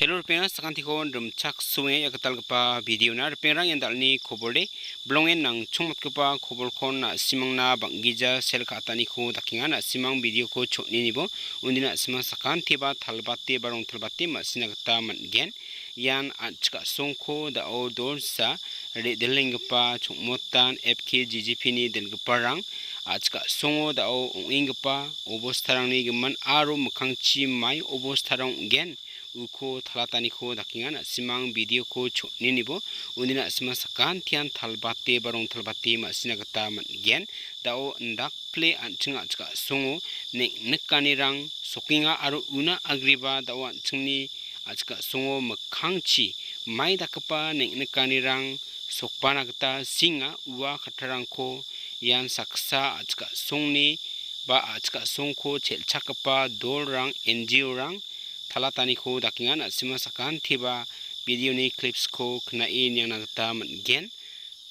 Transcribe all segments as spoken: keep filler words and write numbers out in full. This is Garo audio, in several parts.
Hello, ripengna sakantiko rimchaksoenga ia gitalgipa videona. Ripengrang ian dal·ni kobor de. Bilongen nangchongmatgipa koborkon na·simangna bang·gija sel ka·ataniko dakenga. Na·simang videoko chon·enibo undi na·simang sakantiba talbate ba rongtalbate ma·sina gita man·gen. Ian an·chik a·songko da·o dolsa re·dilenggipa chongmotan F K G G P-ni dilgiparang a·chik a·songo da·o ong·enggipa obostarangni gimin aro mikkangchi mai obostarang ong·gen. Uko talataniko dakenga. Na·simang videoko chon·enibo undi na·simang sakantian talbate ba rongtalbate ma·sina gita man·gen. Da·o indakple an·ching a·chik a·songo neng·nikanirang sokenga aro una agreba da·o an·chingni a·chik a·songo mikkangchi mai dakgipa neng·nikanirang sokbana gita singa. Ua kattarangko ian saksa a·chik a·songni ba a·chik a·songko chelchakgipa dolrang, N G O-rang talataniko dakenga. Na·sima sakantiba videoni clips-ko knae niangna gita man·gen.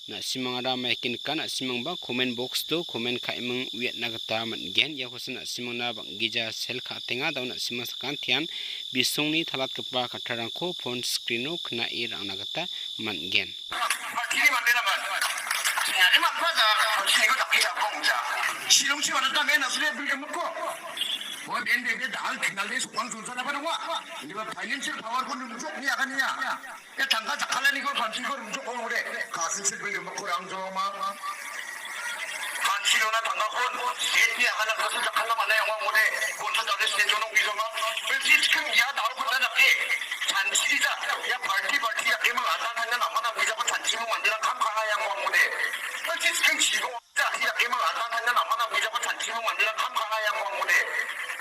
Na·simangara maike nika, na·simangba comment box-o comment ka·eming uiatna gita man·gen. Iakosa na·simangna bang·gija sel ka·atenga. Da·o na·simang sakantian bisongni talatgipa kattarangko phone screen-o knae ra·na gita man·gen. Party-ni manderangan. Singani manpaja, party-niko dake sabong ja. Silongsi manata men asli bil gemukko. Ua ben bebe dal kenal de sokang sultan apa dong, wa? Ini ba financial power ko nunjuk ni akan ya. Ya tangka jakala ni ko fancy ko nunjuk ko ude. Kasin sil bil gemukko rang jo ma. Fancy lo na tangka ko, state ni akan ko su jakala mana yang wang ude. Ko su tadi state jono wi jo ma. Bil sis kum ya dal ko na ke. Fancy ja. Ya party party ya emang atan hanya nama na wi ja ko fancy mo mandira kam kaya yang wang ude. Bil sis kum si ko. Dak, dak, emang atan tanya nama na mija ko tanti mo mandira kam kanga yang wang ude.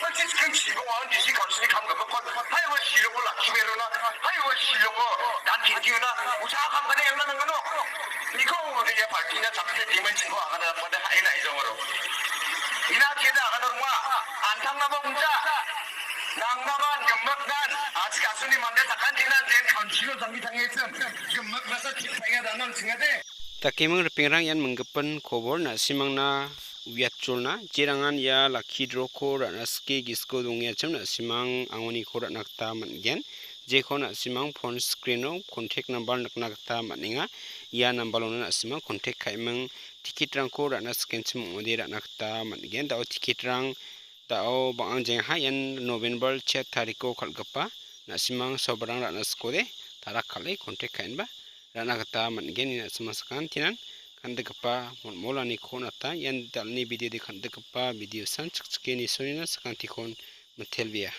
Bil sis kum si ko wang disi kam sini kam gabakon. Hai wa silo ko laki meruna. Hai wa silo ko dan kinti na. Usaha kam kane yang na nangano. Niko ude ya party na sakte demand siko akan na pada hai na ijo waro. Ina keda akan rumah. Antang nama unja. Nang nama gemak dan. Aji kasuni mande takan dinan den kam silo tangi tangi sem. Gemak rasa ciptanya danang singade. Dakeming ripengrang, ian minggipin kobor, na·simangna uiatjolna, jerangan ia lucky draw-ko ra·na sike gisiko dongenchim na·simang angoniko ra·na gita man·gen. Jeko na·simang phone screen-o contact number nikna gita man·enga. Ia number-ona na·simang contact ka·eming ticket-rangko ra·na sikenchim ong·ode ra·na gita man·gen. Da·o ticket-rang da·o bang·angjengaha, ian November chet tariko kal·gipa, na·simang sobarang ra·na sikode, tarak kal·e contact ka·enba ra·na gita man·gen. Ia na·simang sakantinan kan·dikgipa molmolaniko on·ata. Ian dal·ni video de kan·dikgipa video san chikchike nisonina sakantikon mitelbea.